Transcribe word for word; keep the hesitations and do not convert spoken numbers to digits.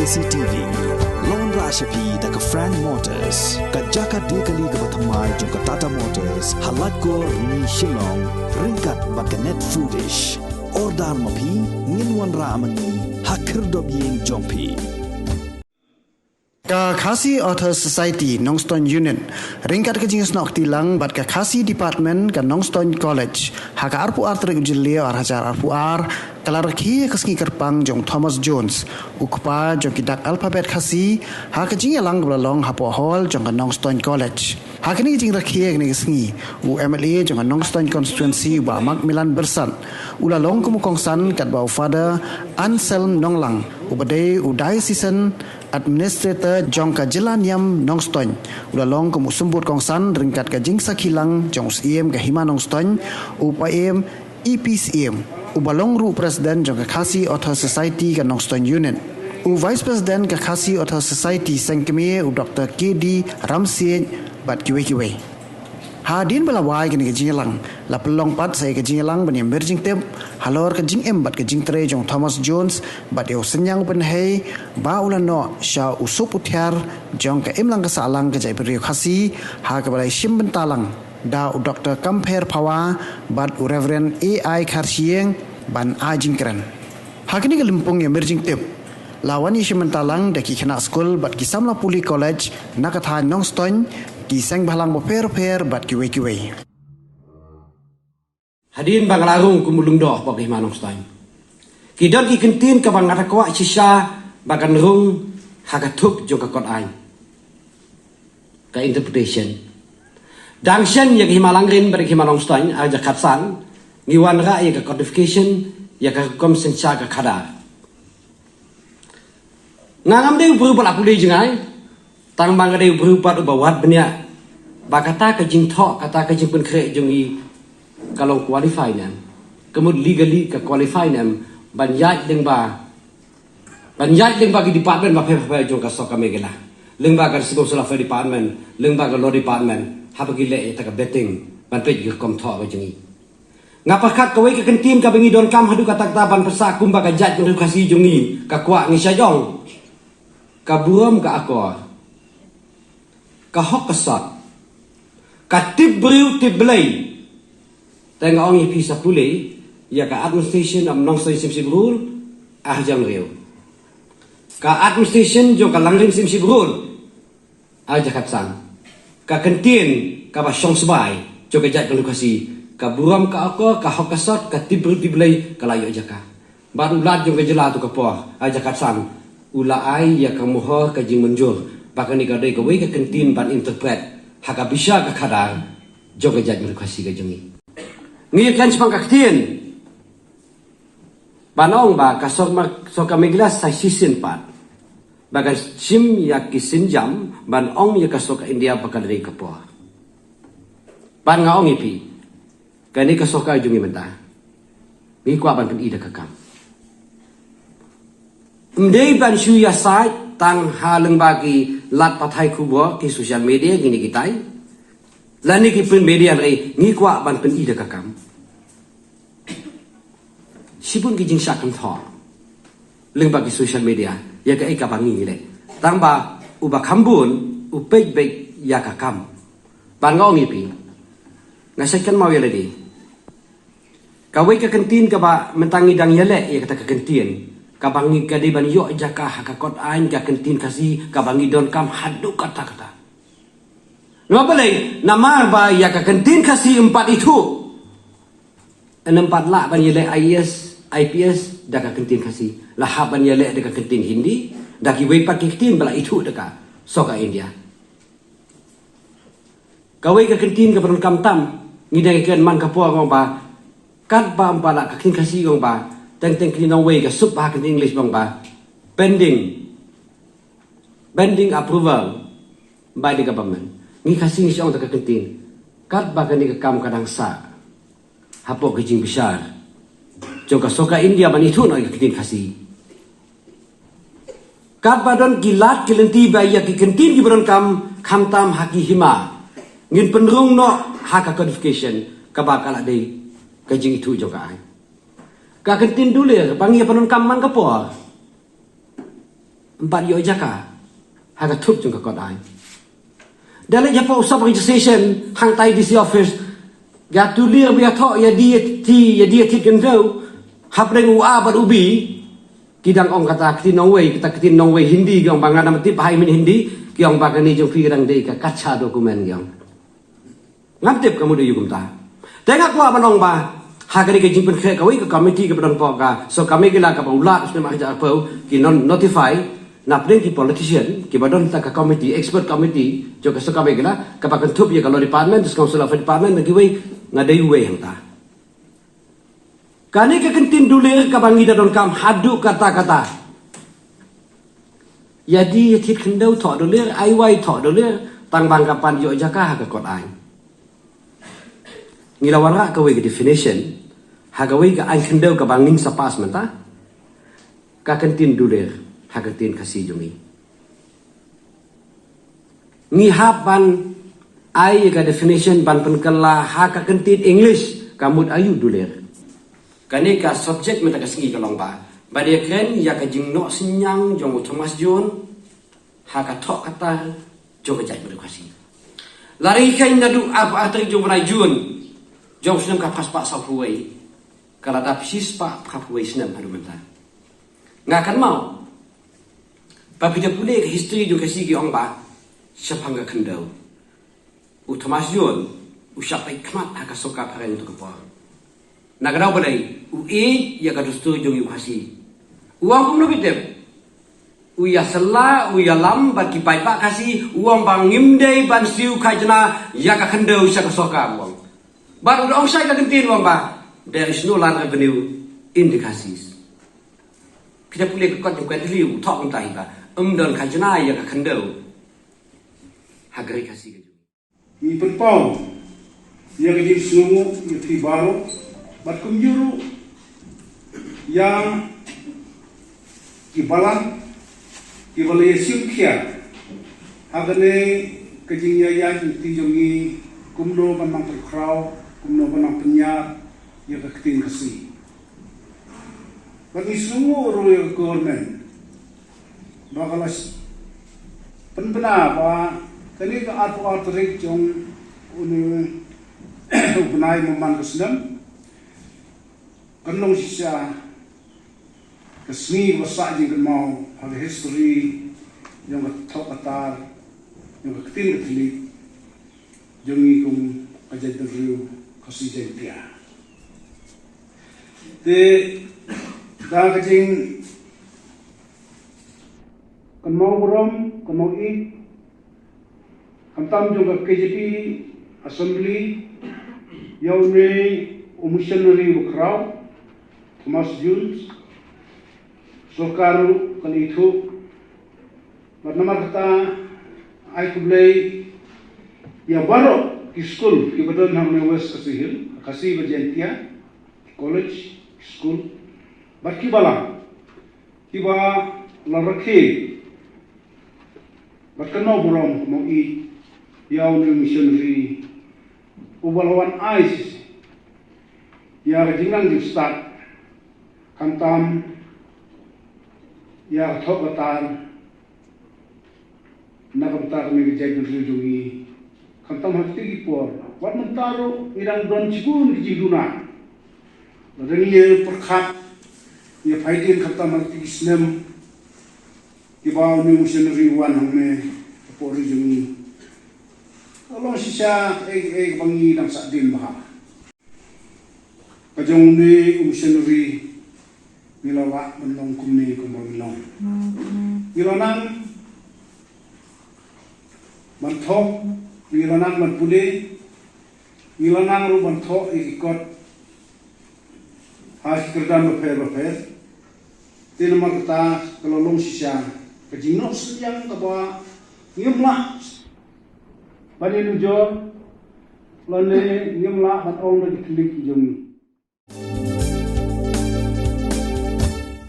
C T V. Long ra sha phi da ka Frank Motors, ka jaka die kali kaba thymmai jong ka Tata Motors, ha Laitkor, Rni, Shillong, ryngkat bad ka Net Foodish. Order ma phi, ngin wanrah ma ngi ha khyrdop ïing jong phi. Ka Khasi Authors Society Nongstoiñ Unit, ryngkat ka jingsnoh kti lang bad ka Khasi Department ka Nongstoiñ College, ha ka arphew ar tarik u Jylliew ar hajar arphew ar, ka la rakhe ïa ka sngi kyrpang jong Thomas Jones, u kpa jong ki dak alphabet Khasi, ha ka jingïalang kaba la long hapoh hall jong ka Nongstoiñ College. Ha kane ka jingrakhe ïa kane ka sngi, u M L A jong ka Nongstoiñ Constituency, u Bah Macmillan Byrsat, u la long kum u kongsan, katba u Father Anselm Nonglang, uba dei u Diocesan Administrator jong ka Jylla Niam Nongstoiñ, u la long kum u symbud kongsan, ryngkat ka jingsakhi lang jong u Syiem ka Hima Nongstoiñ, u Paiem E P Syiem, uba long ruh President jong ka Khasi Author Society ka Nongstoiñ Unit. U Vice President ka Khasi Author Society seng kmie, u Doktor K D Ramsiej, bad kiwei kiwei. Hadien ba la wai kane ka jingïalang, la pynlong pat sa ïa ka jingïalang ban ïamir jingtip halor ka jingim bad ka jingtrei jong Thomas Jones, bad ïa u synñiang u pynhei ba u la noh sha u sup u thiar jong ka imlang ka sahlang ka jaitbynriew Khasi, ha kaba la shim bynta lang da u Doktor Kampher Phawa bad u Reverend A I Kharshiing ban ai jingkren. Ha kane ka lympung ïamir jingtip, la wan ïashim bynta lang da ki khynnah skul bad ki samla pule college na ka thaiñ Nongstoiñ, ki seng bhalang bapher bapher bad kiwei kiwei. Hadien ba nga la rung kum u lyngdoh hapoh ka Hima Nongstoiñ, ki don ki kyntien kaba nga da kwah shisha ba kan rung ha ka thup jong ka kot aiñ, ka interpretation. Dang shen ïa ka Hima Langrin bad ka Hima Nongstoiñ, ar hajar khatsan, ngi wanrah ïa ka codification, ïa ka rukom synshar ka khadar. Nga ngam dei u briew ba la pule jngai, tang ba nga dei u briew pat uba wad bniah ba kata ka jingthoh, kata ka jingpynkhreh jong ngi ka long qualify ne em. Ka mut legally ka qualify ne em ban ïaid lyngba, ban ïaid lyngba ki department bapher bapher jong ka sorkar Meghalaya. Lyngba ka Civil Welfare Department, lyngba ka Law Department, haba ki leh ïa kata ka vetting ban peit ïa ka rukom thoh ka jong ngi. Nga pyrkhat kawei ka kyntien kaba ngi donkam haduh katta katta ban pynsah kumba ka jaitbynriew Khasi jong ngi, ka kwah ngi shait ong, ka burom ka akor, ka hok ka sot, ka tip briew tip Blei. Te nga ong ïa phi, sa pule ïa ka Administration of Nongstoiñ Syiemship Rural ar hajar hynriew, ka Administration jong ka Langrin Syiemship Rural ar hajar khatsan, ka kyntien kaba shong sbai jong ka jaitbynriew Khasi, ka burom ka akor, ka hok ka sot, ka tip briew tip Blei, ka la ïoh jaka. Bad u Lat jong ka jylla ha kato ka por, ar hajar khatsan, u la ai ïa ka mohor ka jingmynjur ba kane ka dei kawei ka kyntien ban interpret ha ka bishar ka khadar jong ka jaitbynriew Khasi ka jong ngi. Ngi ïa kren shaphang ka ktien ban ong ba ka sorkar, sorkar Meghalaya sa shisien pat ba kan shim ïa ki sienjam ban ong ïa ka sorkar India ba ka dei ka por. Bad nga ong ïa phi, kane ka sorkar jong ngi mynta, ngi kwah ban pyni da ka kam. Ym dei ban shu ïasaid tang ha lyngba ki lad pathai khubor, ki social media, kine kitai, lane ki print media, hynrei ngi kwah ban pyni da ka kam. Shibun ki jingshah kynthoh lyngba ki social media ïa kaei kaba ngi ngi leh, tang ba uba kham bun u peit beit ïa ka kam. Bad nga ong ïa phi, nga shait kynmaw ïa lade, kawei ka kyntien kaba mynta ngi dang ïaleh ïa kata ka kyntien, kaba ngi ka dei ban ïoh jaka ha ka kot aiñ, ka kyntien Khasi kaba ngi donkam haduh katta katta. Namar balei? Namar ba ïa ka kyntien Khasi ym pat ithuh. Ym pat lah ban ïaleh I A S, I P S da ka kyntien Khasi. La hap ban ïaleh da ka kyntien Hindi, da kiwei pat ki kyntien ba la ithuh da ka sorkar India. Kawei ka kyntien kaba donkam tam, ngi dang ïakren man ka por, ong ba katba ym pat lah ka kyntien Khasi, ong ba teng teng kyntien nongwei, ka suk ba ha kyntien English, ong ba pending, pending approval by the government. Ngi Khasi ngi shu ong da ka kyntien, katba kane ka kam ka dang sah hapoh ka jingbishar jong ka sorkar India ban ithuh noh ïa ka kyntien Khasi. Katba don ki lad ki lynti ba ïa ki kyntien kiba donkam, khamtam ha ki hima, ngin pynrung noh ha ka codification kaba ka la dei ka jingithuh jong ka aiñ. Ka kyntien dulir ba ngi ïa pyndonkam man ka por, bad ïoh jaka ha ka thup jong ka kot aiñ. Da leit hapoh sub registration hangtai D C office, ïa tu lir ba ïathoh ïa D T, ïa D T khyndew, hapdeng u A bad u B, ki dang ong kata ka ktien nongwei, kata ka ktien nongwei Hindi, ki ong ba nga dang tip hai min Hindi, ki ong ba kane jong phi ka dang dei ka kacha document, ki ong. Ngam tip ka mut aïu kumta. Te nga kwah ban ong ba ha kane ka jingpynkhreh kawei ka committee kaba don hapoh ka Sorkar Meghalaya kaba u Lat u snem ar hajar arphew ki notify na pdeng ki politician kiba don ha ka committee, expert committee jong ka Sorkar Meghalaya kaba kynthup ïa ka Law Department, District Council Affairs Department, na kiwei, nga dei uwei hangta. Kane ka kyntien dulir kaba ngi da donkam haduh katta katta. Ïa D T khyndew thoh dulir, ai wai thoh dulir, tang ba nga pan ïoh jaka ha ka kot aiñ. Ngi la wanrah kawei ka definition ha kawei ka aiñ khyndew kaba ngin sa pass mynta. Ka kyntien dulir ha ka ktien Khasi jong ngi. Ngi hap ban ai ka definition ban pynkylla ha ka kyntien English, ka mut aïu dulir. Kane ka subject mynta ka sngi ka long ba ban ïakren ïa ka jingnoh synñiang jong u Thomas Jones ha ka thoh ka tar jong ka jaitbynriew Khasi. Lada ngi kheiñ naduh arphew ar tarik jong u bnai June jong u snem khatphra spah sawphew wei, ka la dap shispah phraphew wei snem haduh mynta. Nga kynmaw ba phi da pule ka history jong ka Khasi, ki ong ba shaphang ka khyndew u Thomas Jones u shah peit khmat ha ka sorkar phareng tu ka por. Na ka daw balei? U ïeit ïa ka dustur jong ngi u Khasi. U ong kumno phi tip? U ïasylla, u ïalam bad ki paidbah Khasi, u ong ba ngim dei ban siew khajna ïa ka khyndew sha ka sorkar, u ong. Bad u da ong shai ka kyntien, u ong ba there is no land revenue in the Khasis. Phi da pule ka kot jong u Quentin Lee, u thoh kumta hi ba ym don khajna ïa ka khyndew ha ka ri Khasi ka jong ngi. Ngi pynpaw ïa ka jingsngewnguh ïa phi baroh bad kumjuh ruh ïa ki balang kiba la ïashim khia ha kane ka jingïaid lynti jong ngi, kumno ban nang pynkhraw, kumno ban nang pynïar ïa ka ktien Khasi. Bad ngi sngewnguh ruh ïa ka government ba ka la pynbna ba kane ka arphew ar tarik jong une u bnai Mynmarch ka snem kan long shisha ka sngi ba sah jingkynmaw ha ka history jong ka thoh ka tar jong ka ktien Katholik jong ngi kum ka jaitbynriew Khasi Jaiñtia. Te da ka jingkynmaw burom, kynmaw ïeit khamtam jong ka K J P Assembly ïa une u missionary ba khraw, Thomas Jones, sorkar ruh ka la ithuh. Bad namar kata ai khublei ïa baroh ki skul kiba don hangne West Khasi Hills, Khasi bad Jaiñtia, ki college, ki skul bad ki balang kiba la rakhe bad kynmaw burom, kynmaw ïeit ïa une u missionary uba la wan ai shisha ïa ka jingnang jingstad, khamtam ïa ka thoh ka tar na ka bynta kane ka jaitbynriew jong ngi, khamtam ha kitei ki por. Wat mynta ruh ngi dang don shibun ki jingduna. Lada ngi ïa pyrkhat, ngi ïa peit khamtam ha kitei ki snem kiba une u missionary u wan hangne hapoh ri jong ngi, ka long shisha kaei kaei kaba ngi dang sahdien bha. Ka jong une u missionary ngi la lah ban long kumne kumba ngi long. Ngi la nang ban thoh, ngi la nang ban pule, ngi la nang ruh ban thoh ïa ki kot ha ki kyrdan bapher bapher. Te namar kata ka la long shisha ka jingnoh synñiang kaba ngim lah ban ïanujor lane ngim lah ban ong da ki thylliej ki jong ngi.